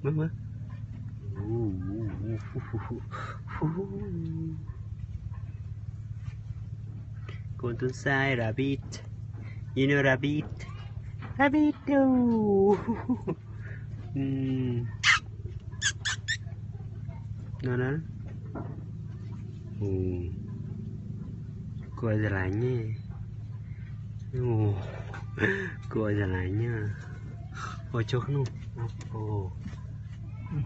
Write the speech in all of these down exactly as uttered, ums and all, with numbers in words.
Mơ, mơ. Kôntun sai rabbit. You know rabbit? Rabbit. Ơ. Hmm. Nô, nô. Ơ. Kua jơlan ñu. Ơ. Kua jơlan ñu. Ơ, čŏk nô. Ơ. Hmm.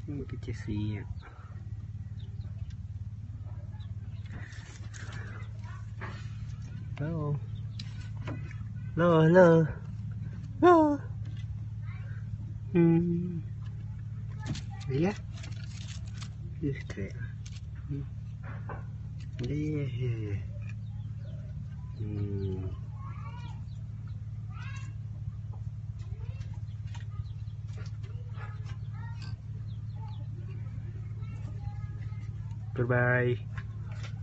Ơ, pơčeh si. Hello. Hello, hello. Hello. Hmm. Đi á. Đi kìa. Hmm. Đi. Hmm. Bye bye.